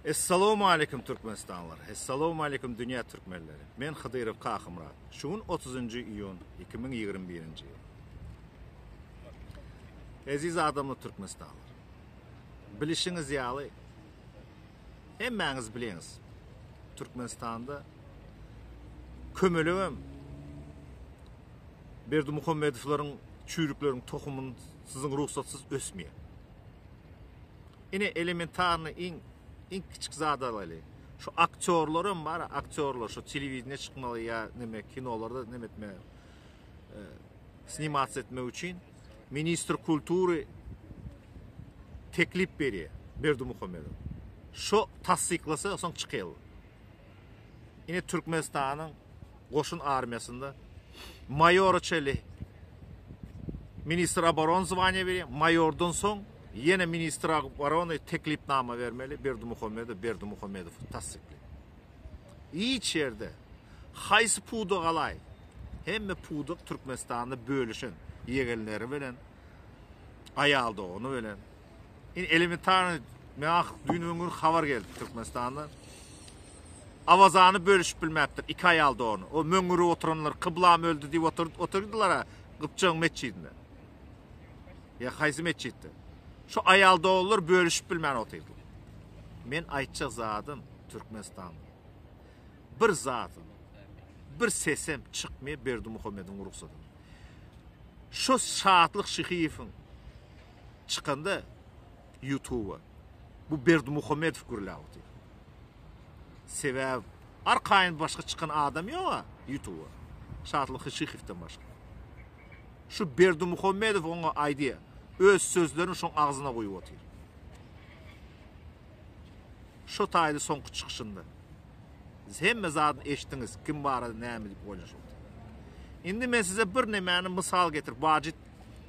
Essalawmaleýkim Türkmenistanlylar! Essalawmaleýkim dünýä türkmenleri! Men Hydyrow Kakymyrat. Şu gün 30-njy iýun 2021-nji ýyl. Eziz adamlar Türkmenistanlylar! Bilişiňiz ýaly hemmäňiz bileňiz. Türkmenistanda kömelegem Berdimuhamedowlaryň çüýrükleriň tohumyny siziň rugsatsyz ösmeýär. Ine elementarny iň iň kiçik zat alaly. Şu aktýorlaram bar, aktýorlar şu telewideniýe çykmaly ýa neme kinolarda neme etme e, snimatsiýa etmek üçin ministr kultury teklip berýär Berdimuhamedow. Şo tassyklasa soň çykyl. Ine Türkmenistanyň goşun armiýasynda maýora çenli ministr oborony zwaniýa berýär. Maýordan soň ýene ministr oborony teklipnama bermeli Berdimuhamedow Berdimuhamedow tassyklaýar. Hiç ýerde haýsy pudak alaý hemme pudak Türkmenistanda bölüşen ýegenleri bilen aýal dogany bilen Indi elementarny maňa düýn öňňün habar geldi Türkmenistandan. Awazany bölüşip bilmäpdir iki aýal dogany. O möňňürip oturanlar kyblam öldi diýip otur oturdylar-a Gypjagyň metjidinde. Ýa haýsy metjitde. Şu aýal doganlar bölüşip bilmän otyrdylar. Men aýtjak zadym Türkmenistanda bir zatym, bir sesem çykmaýar Berdimuhamedowyň rugsadyna. Şu Şatlyk Şyhyýewiň çykanda ýutuba bu Berdimuhamedow gürläp otyr. Sebäbi arkaýyn başga çykan adam ýok-a ýutuba. Şatlyk Hyşyhowdan başga. Şu Berdimuhamedow oňa aýdýar. Öz sözlerini şoň agzyna guýup otyr. Şo taýda soňky çykyşynda. Siz hemme zadyny eşitdiňiz, kim barada näme diýip oýnaşypdy. Indi men size bir nemäni mysal getirip, wajyp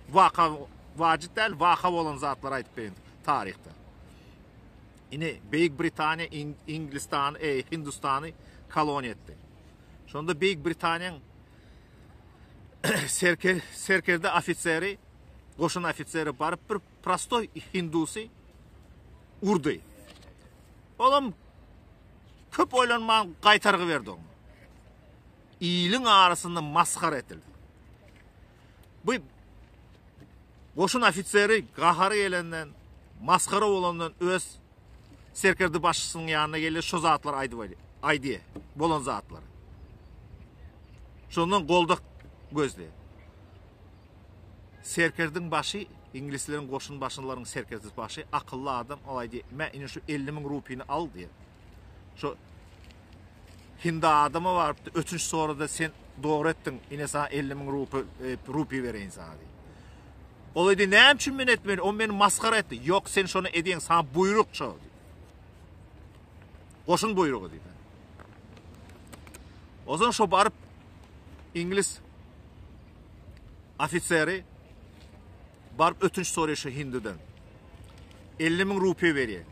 waka, wajyp däl, waka bolan zatlary aýdyp berin taryhda. Ine, Beýik Britaniýa Inglistany, e, Hindustany koloniýa etdi. Şonda Beýik Britaniýanyň serker, serkerde ofiseri, goşun ofiseri baryp bir prostoý hindusy urdy. Olam köp oýlanman gaýtargy berdi oňa. Iliň arasynda masgara etildi. Bu goşun ofiseri gahary gelenden, masgara bolandan öz serkerde başçysynyň ýanyna geldi, şo zatlary aýdyp aýdy, bolan zatlary. Şondan goldak gözleýär. Serkerdiň başy, iňlisleriň goşun başylaryň serkerdesi başy akylly adam, ol aýdy, mä ine şu 50 müň rupini al diýär. Şu hindi adama barypdy, ötünç sorady, sen dogry etdiň, ine sana 50 müň rupi, e, rupi bereýin sana diýip. Ol aýdy, näme üçin men etmeli? O meni masgara etdi. Ýok, sen şony edýäň, sana buýruk şo diýip. Goşun buýrugy diýip. Ozan şo baryp iňlis ofiseri baryp ötünç soraýar şu hindiden. 50 müň rupiýa berýär.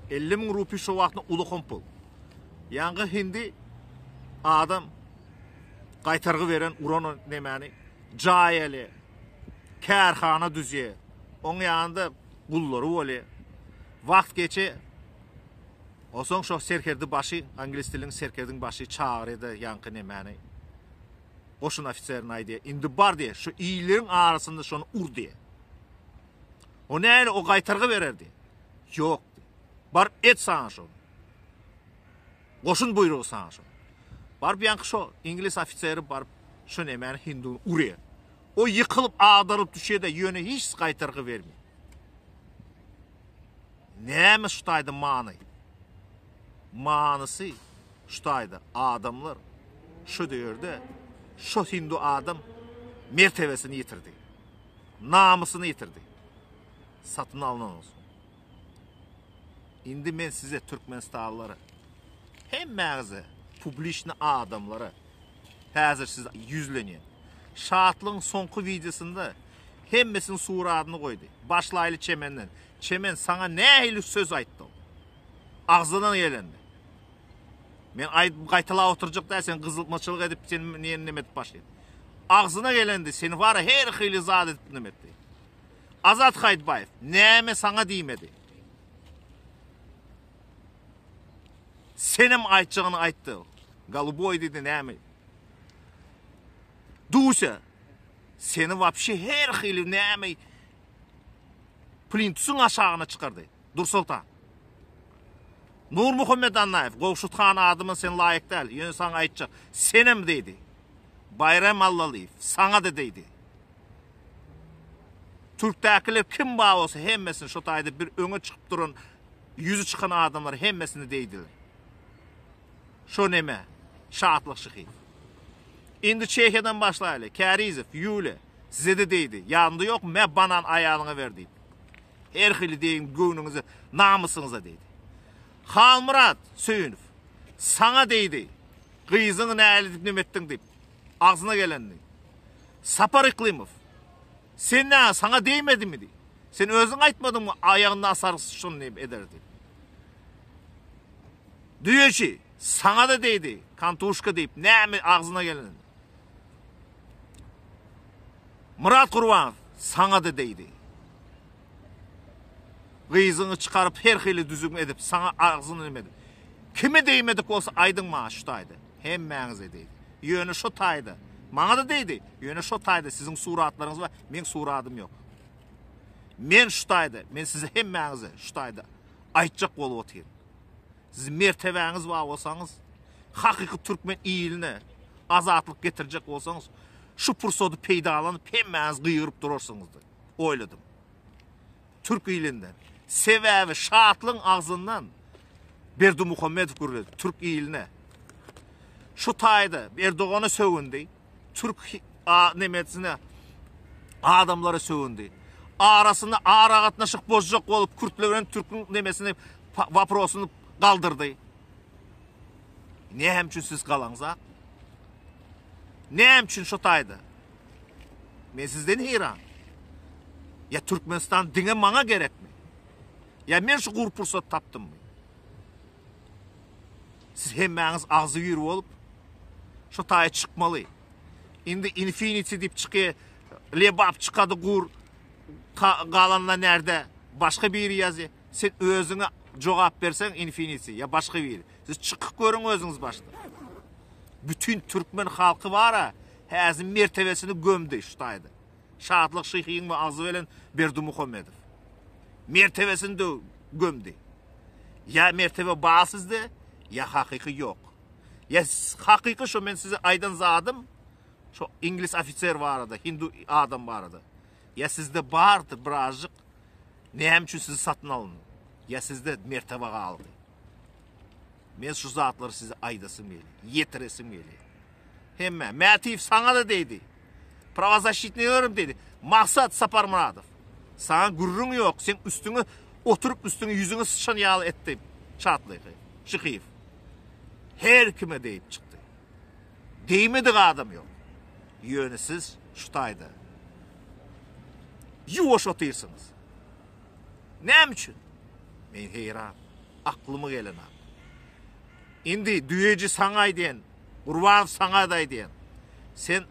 50 müň rupiýa şo wagtda uly hom pul. Ýaňky hindi adam gaýtargy beren uran nemäni jaý ele kärhana düzýär. Oň ýanynda gullary bolýar. Wagt geçe Onsoň şo serkerdi başy, anglis diliniň serkerdiň başy çagyrýar-da ýaňky nemäni goşun ofiserine aýdýar, indi bar diýýär, şu illeriň arasynda şony ur diýýär. O näle o gaýtargy berer diýýär. Ýok diýýär. Baryp et saňa şony. Goşun buýrugy saňa şo. Baryp ýaňky şo iňlis ofiseri baryp şo nemäni hinduny urýar. O ýykylyp agdarylyp düşýär-de ýöne hiç gaýtargy bermeýär. Näme şu taýda many? Manysy şu taýda adamlar şu döwürde şo hindu adam mertebesini ýitirdi. Namysyny ýitirdi. Satyn alnan olsun. Indi men size Türkmenistanlylara hemmäňize publiçny adamlara häzir size ýüzlenýän. Şatlygyň soňky wideosynda hemmesiniň suradyny goýdy. Başlaýly Çemenden. Çemen saňa nähili söz aýtdy ol? Agzyna gelende. Men aýdyp gaýtalap oturjak däl, sen gyzyltmaçylyk edip sen meni neme edip başlaýan. Agzyna gelende seni bara her hili zat edip neme etdi. Azat Haýtbaýew näme saňa diýmedi? Senem aýtjagyny aýtdy. Goluboý diýdi näme? Duse, seni wapşe her hili näme plintusyň aşagyna çykardy. Dursoltan. Nurmuhammet Annaýew, Gowşut han adyma sen laýyk däl, ýöne saňa aýtjak, senem diýdi. Baýram Allalyýew, saňa-da diýdi. Türkdäkiler kim bar bolsa hemmesini şo taýda bir öňe çykyp duran, ýüzi çykan adamlar hemmesini diýdiler. Şo neme? Şatlyk Şyhyýew. Indi Çehiýadan başlaýly. Kärizow, Ýule, size-de diýdi. Ýadynda ýokmy, mä banan aýalyňa ber diýip. Her hili deýin göwnüňize, namysyňyza diýdi. Halmyrat Söýünow, saňa diýdi. Gyzyňy nähili edip neme etdiň diýip, agzyna gelenini. Sapar Yklymov, sen nä, saňa deýmedimi diýip. Sen özüň aýtmadyňmy, aýagynda asarys şuny diýip eder diýip. Düýeçi, saňa-da deýdi, kantuşka diýip, näme agzyna gelenini. Myrat Gurbanow, saňa-da deýdi. Gyzyňy çykaryp her hili düzüm edip, saňa agzyny neme edip. Kime deýmedik bolsa aýdyň maňa şu taýda. Hemmäňize deýdi. Ýöne şu taýda, maňa-da deýdi, ýöne şu taýda siziň suratlaryňyz bar, meň suradym ýok. Men şu taýda, men size hemmäňize şu taýda aýtjak bolup otyryn. Siz mertebäňiz bar bolsaňyz, hakyky türkmen iline azatlyk getirjek bolsaňyz, şu pursady peýdalanyp hemmäňiz gygyryp durarsyňyz diýip oýladym. Türk ilinden. Sebäbi Şatlyň agzyndan Berdimuhamedow gürledi türk iline. Şu taýda Erdogana sögündi. Türk nemesine adamlara sögündi. Arasynda aragatnaşyk bozjak bolup kürtler bilen türküň nemesini waprosyny galdyrdy. Näme üçin siz galaňzak? Näme üçin şu taýda? Men sizden heýran. Ýa Türkmenistan diňe maňa gerekmi? Ýa men şu gur pursat tapdymmy? Siz hemmäňiz agzybir bolup şu taýa çykmaly. Indi Infinity diýip çyky Lebap çykady gur galanlar nerde? Başga biri ýazýar. Sen özüňe jogap berseň Infinity ýa başga biri. Siz çykyp görüň özüňiz başda. Bütün türkmen halky bara häzir mertebesini gömdi şu taýda. Şatlyk Şyhyň we agzy bilen Berdimuhamedow. Mertebesini de gömdi. Ýa mertebe bar sizde, ýa hakyky ýok. Ýa hakyky şu men size aýdan zadym, şu iňlis ofiser barada, hindu adam barada. Ýa sizde bardy birazjyk, näme üçin sizi satyn alyndy? Ýa sizde mertebe galdy. Men şu zatlary size aýdasym gelýär, ýetiresim gelýär. Hemme, Mätiýew saňa-da diýdi. Prawozaşitniýerim diýdi. Maksat Saparmyradow. Saňa gürrüň ýok, seň üstüňe oturyp üstüňe ýüzüňe syçan ýaly etdi Şatlyky, Şyhyýew. Her kime diýip çykdy. Diýmedik adam ýok. Ýöne siz şu taýda ýuwaş otyrsyňyz. Näme üçin? Men heýran. Aklyma gelenok. Indi düýeji saňa aýdýan, Gurbanow saňa-da aýdýan. Sen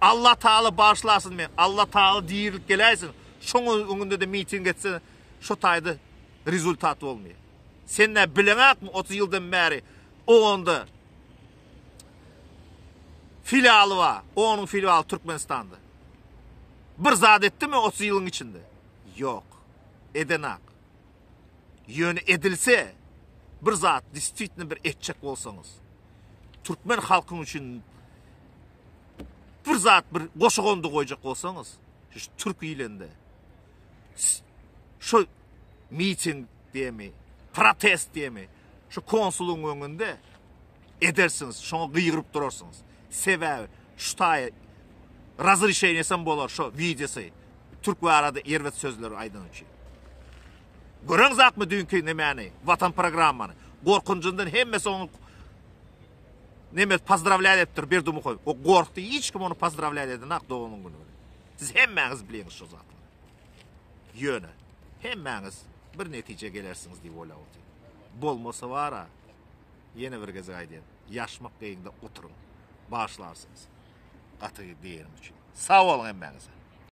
Alla Taala bagyşlasyn men, Alla Taala dirilip geläýsin, şoň öňünde-de miting etse, şo taýda rezultat bolmaýar. Sen nä bileňakmy 30 ýyldan bäri OON-da filialy bar, OON-yň filialy Türkmenistanda. Bir zat etdimi 30 ýylyň içinde? Ýok. Edenak. Ýöne edilse bir zat distwitno bir etjek bolsaňyz türkmen halkyň üçin bir zat bir goşagondy goýjak bolsaňyz şu türk ilinde şu miting diýemi protest diýemi şu konsulyň öňünde edersiňiz şoňa gygyryp durarsyňyz sebäbi şu taýy razrişeniýesem bolar şu wideosy türk barada erbet sözleri aýdan üçin. Göreňzakmy düýnki nemäni, Watan programmany. Gorkunjyndan hemmesi ony neme pozdrawlýat edipdir Berdimuhamedow. O gorkdy, hiç kim ony pozdrawlýat edenak doganyň güni bilen. Siz hemmäňiz bilýäňiz şu zatlary. Ýöne hemmäňiz bir netijä gelersiňiz diýip oýlap otyryn. Bolmasa bara ýene bir gezek aýdýan, ýaşmak geýiňde oturyň. Bagyşlarsyňyz. Gaty diýenim üçin. Sag boluň hemmäňize.